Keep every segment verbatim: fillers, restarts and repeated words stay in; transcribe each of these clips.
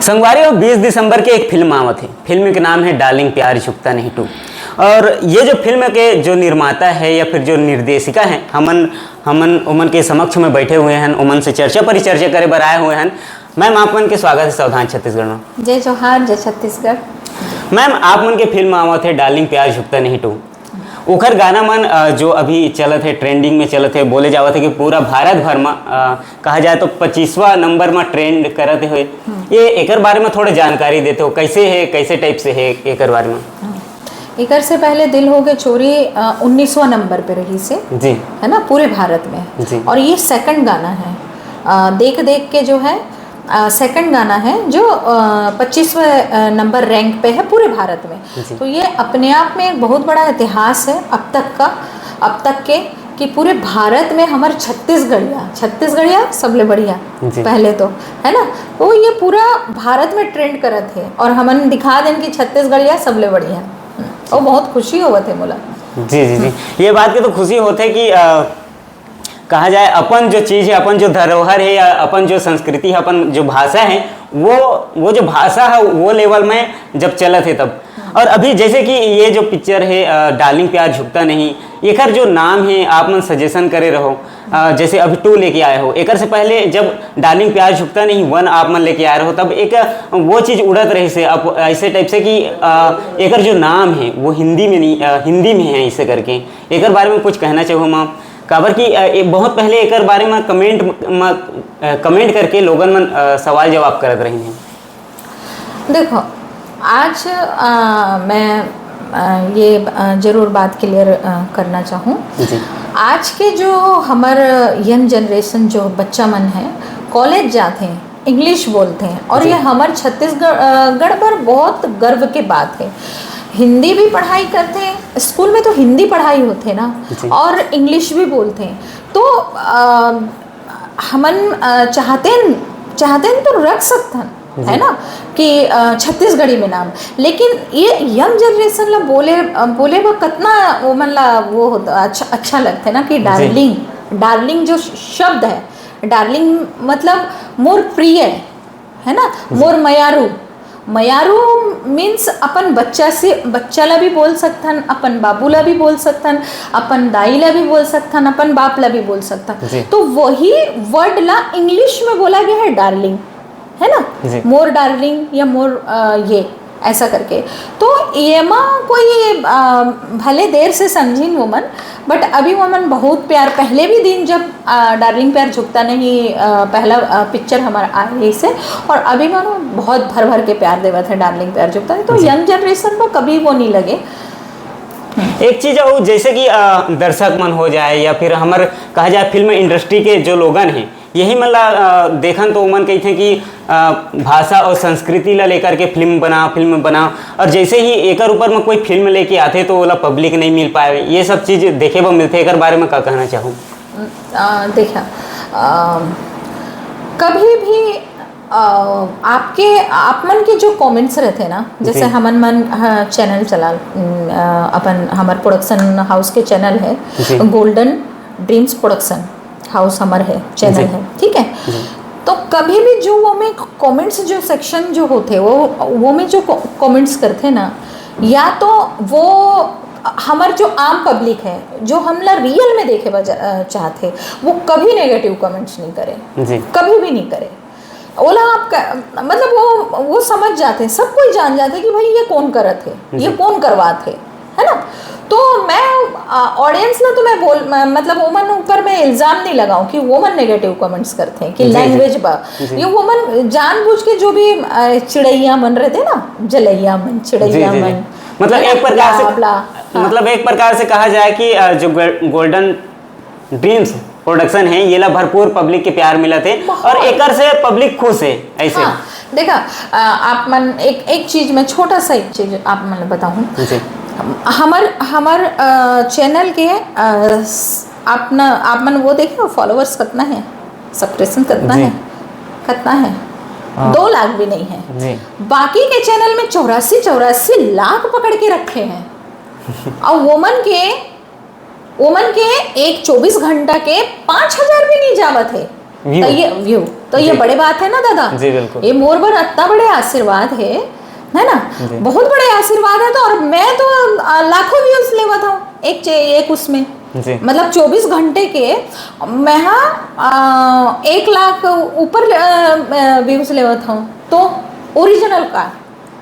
संगवारी हो, बीस दिसंबर के एक फिल्म आवत हे। फिल्म के नाम है डार्लिंग प्यार झुकता नहीं टू। और ये जो फिल्म के जो निर्माता है या फिर जो निर्देशिका है, हमन हमन उमन के समक्ष में बैठे हुए हैं, उमन से चर्चा परिचर्चा करे बर आए हुए हैं। मैम, आप मन के स्वागत है सावधान छत्तीसगढ़ में। जय जोहार, जय छत्तीसगढ़। मैम, आप मन के फिल्म आवत है डार्लिंग प्यार झुकता नहीं टू, ओखर गाना मन, अ, जो अभी चलत है, ट्रेंडिंग में चलत है, बोले जावत है कि पूरा भारत भर में, अ, कहा जाए तो पच्चीसवाँ नंबर में ट्रेंड करत हुए। ये एकर बारे में थोड़ा जानकारी देते हो, कैसे है, कैसे टाइप से है एकर बारे में? एकर से पहले दिल हो गए चोरी, अ, उन्नीसवाँ नंबर पे रहिस हे, जी। है ना, पूरे भारत में। जी। और ये सेकंड गाना है, अ, देख देख के जो है, अ, सेकंड गाना है जो, अ, पच्चीसवें, अ, नंबर रैंक पे है पूरे भारत में। जी। तो ये अपने आप में एक बहुत बड़ा इतिहास है अब तक का, अब तक के, कि पूरे भारत में हमर छत्तीसगढ़िया, छत्तीसगढ़िया सबले बढ़िया, जी। पहले तो, है ना, तो ये पूरा भारत में ट्रेंड करत है और हमन दिखा देन कि छत्तीसगढ़िया सबले बढ़िया। वो बहुत खुशी होवत है मोला। जी, जी, जी। ये बात के तो खुशी होत है कि, अ, कहा जाए, अपन जो चीज है, अपन जो धरोहर है या अपन जो संस्कृति है, अपन जो भाषा है, वो, वो जो भाषा है, वो लेवल में जब चलत है तब। और अभी जैसे कि ये जो पिक्चर है, अ, डार्लिंग प्यार झुकता नहीं, एकर जो नाम है, आप मन सजेशन करे रहो, अ, जैसे अभी टू लेके आए हो, एकर से पहले जब डार्लिंग प्यार झुकता नहीं वन आप मन लेके आए रहो, तब एक वो चीज उड़त रहिस हे, अब ऐसे टाइप से कि, अ, एकर जो नाम है, वो हिंदी में नहीं, अ, हिंदी में है, ऐसे करके। एकर बारे में कुछ कहना चाहूँ मैं, काबर कि, अ, ए-, बहुत पहले एकर बारे में कमेंट म-, अ, कमेंट करके लोगन मन, अ, सवाल जवाब करत रहिन हे। देखो, आज, अ, मैं, अ, ये, अ, जरूर बात क्लियर, अ, करना चाहूँ। जी। आज के जो हमर यंग जनरेशन, जो बच्चा मन है, कॉलेज जाते हैं, इंग्लिश बोलते हैं, और जी। ये हमर छत्तीसगढ़, अ, गढ़ पर बहुत गर्व के बात है। हिंदी भी पढ़ाई करते हैं, स्कूल में तो हिंदी पढ़ाई होते हैं ना, जी। और इंग्लिश भी बोलते हैं। तो, अ, हमन, अ, चाहते हैं, चाहते हैं तो रख सकते हैं, जी। है ना, कि, अ, छत्तीसगढ़ी में नाम, लेकिन ये यंग जनरेशन ला बोले, अ, बोले वो कितना वो मन ला वो होता, अच्छा, अच्छा लगता है ना कि जी। डार्लिंग, डार्लिंग जो श-, शब्द है, डार्लिंग मतलब मोर प्रिय, है ना, जी। मोर मयारू। मयारू मीन्स अपन बच्चा से, बच्चा ला भी बोल सकथन, अपन बाबू ला भी बोल सकथन, अपन दाई ला भी बोल सकथन, अपन बाप ला भी बोल सकथन। जी। तो वही वर्ड ला इंग्लिश में बोला गया है डार्लिंग, है ना, जी। मोर डार्लिंग या मोर, अ, ये ऐसा करके। तो एमा कोई, अ, भले देर से समझिन वो मन, बट अभी वो मन बहुत प्यार, पहले भी दिन जब, अ, डार्लिंग प्यार झुकता नहीं, अ, पहला, अ, पिक्चर हमारा आए से, और अभी मन वो बहुत भर भर के प्यार देवत है डार्लिंग प्यार झुकता नहीं। तो जी। यंग जनरेशन को कभी वो नहीं लगे। एक चीज और, जैसे कि, अ, दर्शक मन हो जाए या फिर हमर कहा जाए फिल्म इंडस्ट्री के जो लोगन हैं, यही मन ला, अ, देखन तो ओमन कहिथे कि, अ, भाषा और संस्कृति ला लेकर के फिल्म बना, फिल्म बना, और जैसे ही एकर ऊपर में कोई फिल्म लेके आथे तो ओला पब्लिक नहीं मिल पाए, ये सब चीज देखे बर मिलथे। एकर बारे में का कहना चाहूँ? अ, देखा, अ, कभी भी, अ, आपके, आप मन के जो कमेंट्स रहते ना, जैसे जी। हमन मन, हाँ, चैनल चला, अम, अ, अपन हमर प्रोडक्शन हाउस के चैनल है, जी। गोल्डन ड्रीम्स प्रोडक्शन हाउस हमर है, चैनल जी। है, ठीक है? जी। तो कभी भी जो वो में कमेंट्स जो सेक्शन जो होते, वो, वो में जो क-, कमेंट्स करते ना, या तो वो हमर जो आम पब्लिक है, जो हमला रियल में देखे बर जा-, अ, चाहते, वो कभी नेगेटिव कमेंट्स नहीं करे, जी। कभी भी नहीं करे। ओला आप क-, मतलब वो, वो समझ जाते हैं, सब कोई जान जाते हैं कि भाई ये कौन करत है, ये जी। कौन करवात है, है ना? तो मैं, अ, ऑडियंस ना तो मैं बोल, म-, मतलब ओमन ऊपर मैं इल्जाम नहीं लगाऊं कि वो मन नेगेटिव कमेंट्स करते हैं कि जी, जी। लैंग्वेज पर, जी। ये वो मन जानबूझ के जो भी, अ, चिड़ैया मन रहते हैं ना, जलैया मन, चिड़ैया जी, जी, जी। मन, मतलब है ना? एक प्रकार से, ब्ला, ब्ला, हाँ। मतलब एक प्रकार से कहा जाए कि, अ, जो गो-, गोल्डन ड्रीम्स प्रोडक्शन है, ये ला भरपूर पब्लिक के प्यार मिलत है बहुत। और एकर से पब्लिक खुश है। ऐसे हाँ, देखा, अ, आप मन एक, एक चीज में छोटा सा एक चीज आप मन बताऊं। जी। हमर, हमर, अ, चैनल के, अ, स-, आप न, आप मन वो देखे हो फॉलोअर्स कितना है, सब्सक्रिप्शन कितना जी। है, कितना है? हाँ। दो लाख भी नहीं है। जी। बाकी के चैनल में चौरासी, चौरासी लाख पकड़ के रखे हैं। और वो मन के ओमन के एक चौबीस घंटा के पाँच हजार भी नहीं जावत है। व्यू। तो ये व्यू, तो ये जी। बड़े बात है ना दादा। जी, बिल्कुल। ये मोर बर इतना बड़े आशीर्वाद है, है ना? जी। बहुत बड़े आशीर्वाद है। तो और मैं तो, अ, लाखों व्यूज लेवत हूँ एक चे-, एक उसमें। जी। मतलब चौबीस घंटे के मैं, हाँ, अ, एक लाख ऊपर, अ, अ, व्यूज लेवत हूँ। तो ओरिजिनल का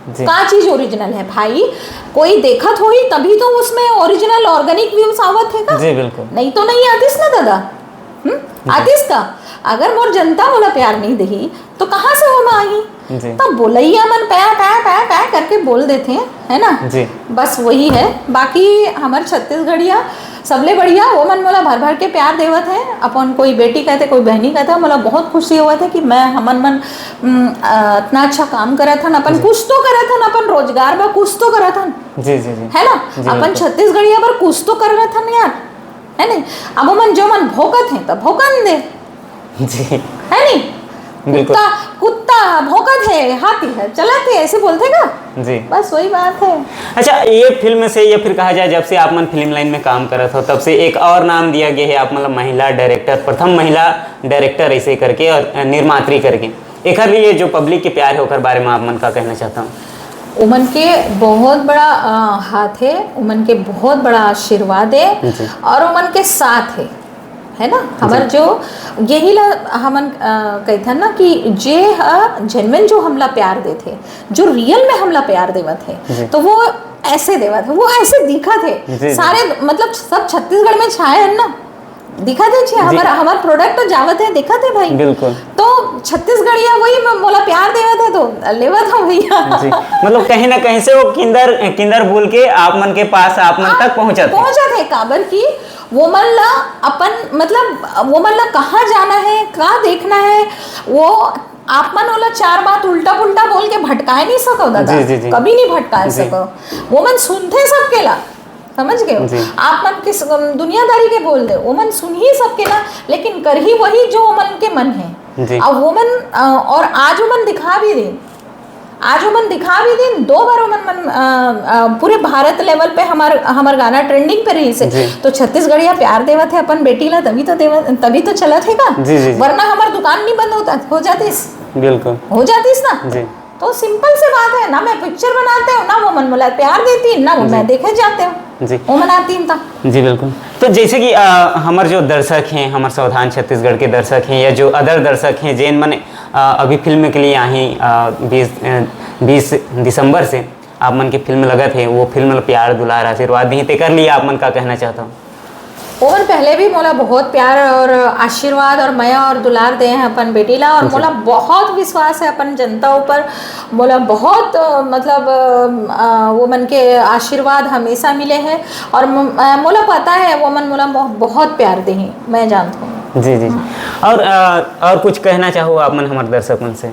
जी। का चीज ओरिजिनल है भाई? कोई देखत होही तभी तो उसमें ओरिजिनल ऑर्गेनिक व्यूज आवत है का? जी, बिल्कुल। नहीं तो नहीं आतिस ना दादा। हम्म? जी। आतिस का? अगर मोर जनता मोला प्यार नहीं देही तो कहाँ से ओमा आही? जी। तब बोलैया मन पै पै पै पै करके बोल देते हैं, है ना? जी। बस वही है। बाकी हमर छत्तीसगढ़िया सबले बढ़िया, वो मन मोला भर भर के प्यार देवत है। अपन कोई बेटी कहते, कोई बहनी कहते, मोला बहुत खुशी होवत है कि मैं, हमन मन, उम, अ, इतना अच्छा काम करत हन, अपन जी। कुछ तो करत हन, अपन रोजगार बर कुछ तो करत हन, जी, जी, जी। है ना? जी, अपन बिल्कुल। छत्तीसगढ़िया बर कुछ तो करत हन यार, है नहीं? अब ओमन जो मन भोंकत हैं, तो भोंकन दे। जी। है नहीं? बिल्कुल। कुत्ता, कुत्ता भोंकत है, हाथी है, चलत है, ऐसे बोलते का? जी। बस वही बात है। अच्छा, ये फिल्म से, या फिर कहा जाए, जब से आप मन फिल्म लाइन में काम करत हो, तब से एक और नाम दिया गया है आप, मतलब, महिला डायरेक्टर, प्रथम महिला डायरेक्टर ऐसे करके, और निर्मात्री करके। एकर लिए जो पब्लिक के प्यार है, ओकर बारे में आप मन का कहना चाहता हूँ? ओमन के बहुत बड़ा, अ, हाथ है, ओमन के बहुत बड़ा आशीर्वाद है जी। और ओमन के साथ है, है ना? हमर जी। जो यही ला हमन, अ, कहिथन ना कि जे ह जेन्युइन जो हमला प्यार देथे, जो रियल में हमला प्यार देवत है, जी। तो वो ऐसे देवत है, वो ऐसे दिखत है। जी, जी। सारे, मतलब, सब छत्तीसगढ़ में छाए हैं ना, दिखत है जी, जी। हमर, हमर प्रोडक्ट तो जावत है, दिखत है भाई। बिल्कुल। तो छत्तीसगढ़िया वही म-, मोला प्यार देवत है तो लेवत हो भैया। जी, मतलब, कहीं ना कहीं से वो किंदर, किंदर बोल के आप मन के पास, आप मन आप तक पहुंचत है। पहुंचत है, काबर कि वो मन ला अपन, मतलब, वो मन ला कहाँ जाना है, का देखना है, वो आप मन ओला चार बात उल्टा पुल्टा बोल के भटकाए नहीं सको दादा, जी, जी, जी। कभी नहीं भटकाए जी। सको। वो मन सुनथे सबके ला, समझ गए हो? जी। आप मन के स-, दुनियादारी के बोल दे, वो मन सुनही सबके ला, लेकिन करही वही जो वो मन के मन है। जी। अब वो मन, अ, और आज वो मन दिखा भी दे, आज वो मन दिखा भी दिन, दो बार वो मन, मन, अ, अ, पूरे भारत लेवल पे हमार, हमार गाना ट्रेंडिंग पे रही से। जी। तो छत्तीसगढ़िया प्यार देवत है अपन बेटी ला, तभी तो देवत, तभी तो चलत है का? जी, जी, जी। वरना हमार दुकान नहीं बंद होता, हो जातीस। बिल्कुल। हो जातीस ना? जी। तो सिंपल से बात है ना, मैं पिक्चर बनाते हो ना, वो मन मोला प्यार देती, ना वो जी। मैं देखे जाते हो। जी। वो मन आती था। जी, बिल्कुल। तो जैसे कि, अ, हमर जो दर्शक हैं, हमर सावधान छत्तीसगढ़ के दर्शक हैं या जो अदर दर्शक हैं, जेन मन, अ, अभी फिल्म के लिए आही, अ, बीस, अ, बीस दिसंबर से आप मन के फिल्म लगत है, वो फिल्म ल प्यार, दुलार, आशीर्वाद दी, तेकर लिए आप मन का कहना चाहता हूँ? ओमन पहले भी मोला बहुत प्यार और आशीर्वाद और मया और दुलार दे हैं अपन बेटी ला, और जी। मोला बहुत विश्वास है अपन जनता ऊपर। मोला बहुत, अ, मतलब, अ, अ, वो मन के आशीर्वाद हमेशा मिले हैं, और म-, अ, मोला पता है वो मन मोला बहु-, बहुत प्यार दे हैं, मैं जानता हूँ। जी, जी। हम्म। और, अ, और कुछ कहना चाहो आप मन हमारे दर्शक मन से?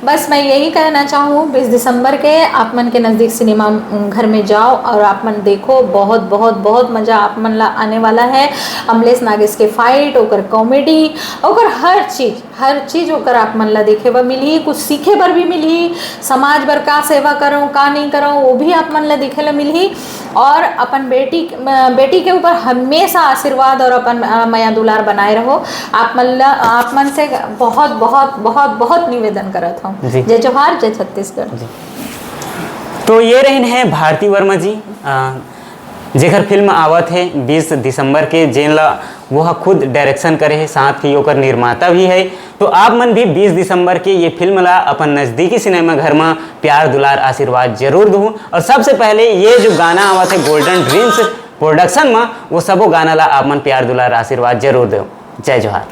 बस मैं यही कहना चाहूँ, बीस दिसंबर के आप मन के नज़दीक सिनेमा, उम, घर में जाओ और आप मन देखो, बहुत, बहुत, बहुत मज़ा आप मन ला आने वाला है। अमलेश नागेश के फाइट, ओकर कॉमेडी, ओकर हर चीज़, हर चीज़ ओकर आप मन ला देखे बर मिलही, कुछ सीखे बर भी मिलही, समाज बर का सेवा करो, का नहीं करो, वो भी आप मन ला देखे ला मिलही। और अपन बेटी, अ, बेटी के ऊपर हमेशा आशीर्वाद और अपन, अ, मया दुलार बनाए रहो। आप मन ला, आप मन से बहुत, बहुत, बहुत, बहुत निवेदन करत हूँ। जी। जय जोहार, जय छत्तीसगढ़। जी। तो ये रहिन है भारती वर्मा जी, अ, जेकर फिल्म आवत है बीस दिसंबर के, जेन ला वो ह खुद डायरेक्शन करे है, साथ ही ओकर निर्माता भी है। तो आप मन भी बीस दिसंबर के ये फिल्म ला अपन नजदीकी सिनेमा घर में प्यार, दुलार, आशीर्वाद जरूर दू। और सबसे पहले ये जो गाना आवत है गोल्डन ड्रीम्स प्रोडक्शन में, वो सबो गाना ला आप मन प्यार, दुलार, आशीर्वाद जरूर दो। जय जोहार।